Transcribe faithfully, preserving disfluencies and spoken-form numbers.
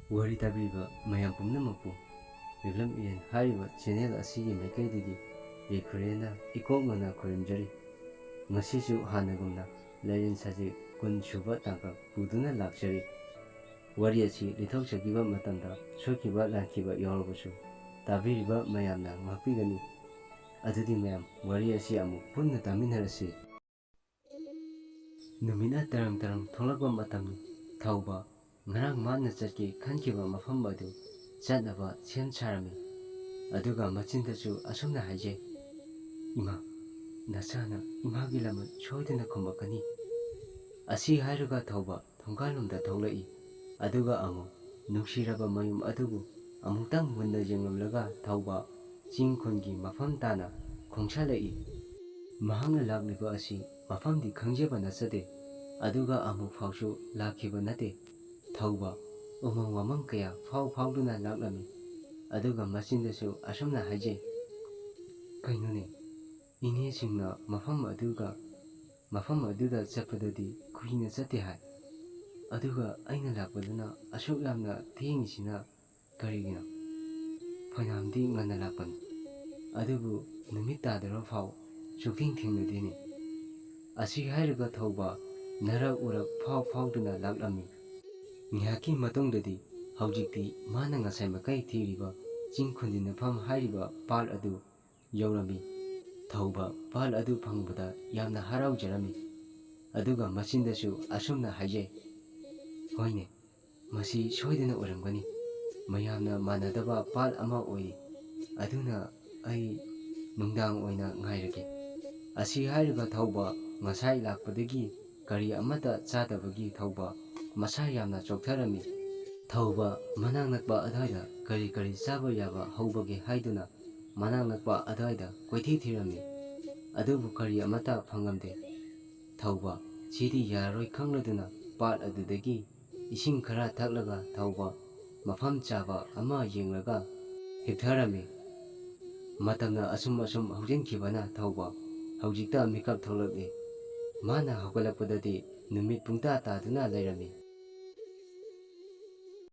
ꯋꯥꯔꯤ ꯇꯥꯕꯤꯔꯤꯕ ꯃꯌꯥꯝ ꯄꯨꯝꯅꯃꯛꯄꯨ ꯃꯤꯐꯝ ꯏꯔꯦꯟ ꯍꯥꯏꯔꯤꯕ ꯆꯦꯅꯦꯜ ꯑꯁꯤꯒꯤ ꯃꯥꯏꯀꯩꯗꯒꯤ ꯌꯥꯏꯐꯔꯦꯅ ꯏꯀꯣꯛ ꯃꯅꯥ ꯈꯨꯔꯨꯝꯖꯔꯤ꯫ ꯉꯁꯤꯁꯨ ꯍꯥꯟꯅꯒꯨꯝꯅ ꯂꯥꯏꯔꯦꯟ ꯁꯖꯤꯛ ꯀꯨꯟ ꯁꯨꯕ ꯇꯥꯡꯀꯛ ꯄꯨꯗꯨꯅ ꯂꯥꯛꯆꯔꯤ꯫ ꯋꯥꯔꯤ ꯑꯁꯤ ꯂꯤꯊꯣꯛꯆꯈꯤꯕ ꯃꯇꯝꯗ ꯁꯣꯏꯈꯤꯕ ꯂꯥꯟꯈꯤꯕ ꯌꯥꯎꯔꯕꯁꯨ ꯇꯥꯕꯤꯔꯤꯕ ꯃꯌꯥꯝꯅ ꯉꯥꯛꯄꯤꯒꯅꯤ꯫ ꯑꯗꯨꯗꯤ ꯃꯌꯥꯝ, ꯋꯥꯔꯤ ꯑꯁꯤ ꯑꯃꯨꯛ ꯄꯨꯟꯅ ꯇꯥꯃꯤꯟꯅꯔꯁꯤ꯫ ꯅꯨꯃꯤꯠꯅ ꯇꯔꯪ ꯇꯔꯪ ꯊꯣꯛꯂꯛꯄ ꯃꯇꯝꯅꯤ꯫ ꯊꯧꯕ ꯉꯔꯥꯡ ꯃꯥꯅ ꯆꯠꯀꯦ ꯈꯟꯈꯤꯕ ꯃꯐꯝ ꯑꯗꯨ ꯆꯠꯅꯕ ꯁꯦꯝ ꯁꯥꯔꯝꯃꯤ꯫ ꯑꯗꯨꯒ ꯃꯆꯤꯟꯗꯁꯨ ꯑꯁꯨꯝꯅ ꯍꯥꯏꯖꯩ, "ꯏꯃꯥ, ꯅꯆꯥꯅ ꯏꯃꯥꯒꯤ ꯂꯃꯟ ꯁꯣꯏꯗꯅ ꯈꯨꯝꯃꯛꯀꯅꯤ"꯫ ꯑꯁꯤ ꯍꯥꯏꯔꯒ ꯊꯧꯕ ꯊꯣꯡꯒꯥꯜꯂꯣꯝꯗ ꯊꯣꯛꯂꯛꯏ꯫ ꯑꯗꯨꯒ ꯑꯃꯨꯛ ꯅꯨꯡꯁꯤꯔꯕ ꯃꯌꯨꯝ ꯑꯗꯨꯕꯨ ꯑꯃꯨꯛꯇꯪ ꯃꯨꯟꯅ ꯌꯦꯡꯂꯝꯂꯒ ꯊꯧꯕ ꯆꯤꯡ ꯈꯨꯟꯒꯤ ꯃꯐꯝ ꯇꯥꯅ ꯈꯣꯡꯁꯥꯜꯂꯛꯏ꯫ ꯃꯍꯥꯛꯅ ꯂꯥꯛꯂꯤꯕ ꯑꯁꯤ ꯃꯐꯝꯗꯤ ꯈꯪꯖꯕ ꯅꯠꯆꯗꯦ, ꯑꯗꯨꯒ ꯑꯃꯨꯛ ꯐꯥꯎꯁꯨ ꯂꯥꯛꯈꯤꯕ ꯅꯠꯇꯦ꯫ ꯊꯧꯕ ꯎꯃꯪ ꯋꯥꯃꯪ ꯀꯌꯥ ꯐꯥꯎ ꯐꯥꯎꯗꯨꯅ ꯂꯥꯛꯂꯝꯃꯤ꯫ ꯑꯗꯨꯒ ꯃꯆꯤꯟꯗꯁꯨ ꯑꯁꯨꯝꯅ ꯍꯥꯏꯖꯩ, "ꯀꯩꯅꯣꯅꯦ, ꯏꯅꯦꯁꯤꯡꯅ ꯃꯐꯝ ꯑꯗꯨꯒ ꯃꯐꯝ ꯑꯗꯨꯗ ꯆꯠꯄꯗꯗꯤ ꯀꯨꯏꯅ ꯆꯠꯇꯦ ꯍꯥꯏ꯫ ꯑꯗꯨꯒ ꯑꯩꯅ ꯂꯥꯛꯄꯗꯅ ꯑꯁꯨꯛ ꯌꯥꯝꯅ ꯊꯦꯡꯉꯤꯁꯤꯅ ꯀꯔꯤꯒꯤꯅꯣ? ꯐꯅꯌꯥꯝꯗꯤ ꯉꯟꯅ ꯂꯥꯛꯄꯅꯤ, ꯑꯗꯨꯕꯨ ꯅꯨꯃꯤꯠ ꯇꯥꯗ꯭ꯔꯕ ꯐꯥꯎ ꯁꯨꯛꯊꯦꯡ ꯊꯦꯡꯅꯗꯦꯅꯦ"꯫ ꯑꯁꯤ ꯍꯥꯏꯔꯒ ꯊꯧꯕ ꯅꯔꯛ ꯎꯔꯛ ꯐꯥꯎ ꯐꯥꯎꯗꯨꯅ ꯂꯥꯛꯂꯝꯃꯤ꯫ ꯉꯥꯏꯍꯥꯛꯀꯤ ꯃꯇꯨꯡꯗꯗꯤ ꯍꯧꯖꯤꯛꯇꯤ ꯃꯥꯅ ꯉꯁꯥꯏ ꯃꯈꯩ ꯊꯤꯔꯤꯕ ꯆꯤꯡ ꯈꯨꯟꯖꯤꯟꯅꯐꯝ ꯍꯥꯏꯔꯤꯕ ꯄꯥꯠ ꯑꯗꯨ ꯌꯧꯔꯝꯃꯤ꯫ ꯊꯧꯕ ꯄꯥꯠ ꯑꯗꯨ ꯐꯪꯕꯗ ꯌꯥꯝꯅ ꯍꯔꯥꯎꯖꯔꯝꯃꯤ꯫ ꯑꯗꯨꯒ ꯃꯆꯤꯟꯗꯁꯨ ꯑꯁꯨꯝꯅ ꯍꯥꯏꯖꯩ, "ꯍꯣꯏꯅꯦ, ꯃꯁꯤ ꯁꯣꯏꯗꯅ ꯑꯣꯏꯔꯝꯒꯅꯤ꯫ ꯃꯌꯥꯝꯅ ꯃꯥꯟꯅꯗꯕ ꯄꯥꯠ ꯑꯃ ꯑꯣꯏ꯫ ꯑꯗꯨꯅ ꯑꯩ ꯅꯨꯡꯗꯥꯡ ꯑꯣꯏꯅ ꯉꯥꯏꯔꯒꯦ"꯫ ꯑꯁꯤ ꯍꯥꯏꯔꯒ ꯊꯧꯕ ꯉꯁꯥꯏ ꯂꯥꯛꯄꯗꯒꯤ ꯀꯔꯤ ꯑꯃꯠꯇ ꯆꯥꯗꯕꯒꯤ ꯊꯧꯕ ꯃꯁꯥ ꯌꯥꯝꯅ ꯆꯣꯛꯊꯔꯝꯃꯤ꯫ ꯊꯧꯕ ꯃꯅꯥꯛ ꯅꯛꯄ ꯑꯗꯨꯋꯥꯏꯗ ꯀꯔꯤ ꯀꯔꯤ ꯆꯥꯕ ꯌꯥꯕ ꯍꯧꯕꯒꯦ ꯍꯥꯏꯗꯨꯅ ꯃꯅꯥꯛ ꯅꯛꯄ ꯑꯗꯨꯋꯥꯏꯗ ꯀꯣꯏꯊꯤ ꯊꯤꯔꯝꯃꯤ, ꯑꯗꯨꯕꯨ ꯀꯔꯤ ꯑꯃꯠꯇ ꯐꯪꯂꯝꯗꯦ꯫ ꯊꯧꯕ ꯁꯤꯗꯤ ꯌꯥꯔꯔꯣꯏ ꯈꯪꯂꯗꯨꯅ ꯄꯥꯠ ꯑꯗꯨꯗꯒꯤ ꯏꯁꯤꯡ ꯈꯔ ꯊꯛꯂꯒ ꯊꯧꯕ ꯃꯐꯝ ꯆꯥꯕ ꯑꯃ ꯌꯦꯡꯂꯒ ꯍꯤꯞꯊꯔꯝꯃꯤ꯫ ꯃꯇꯝꯅ ꯑꯁꯨꯝ ꯑꯁꯨꯝ ꯍꯧꯖꯤꯟꯈꯤꯕꯅ ꯊꯧꯕ ꯍꯧꯖꯤꯛꯇ ꯃꯤꯀꯞ ꯊꯣꯛꯂꯛꯂꯤ꯫ ꯃꯥꯅ ꯍꯧꯒꯠꯂꯛꯄꯗꯗꯤ ꯅꯨꯃꯤꯠ ꯄꯨꯡꯇꯥ ꯇꯥꯗꯨꯅ ꯂꯩꯔꯝꯃꯤ꯫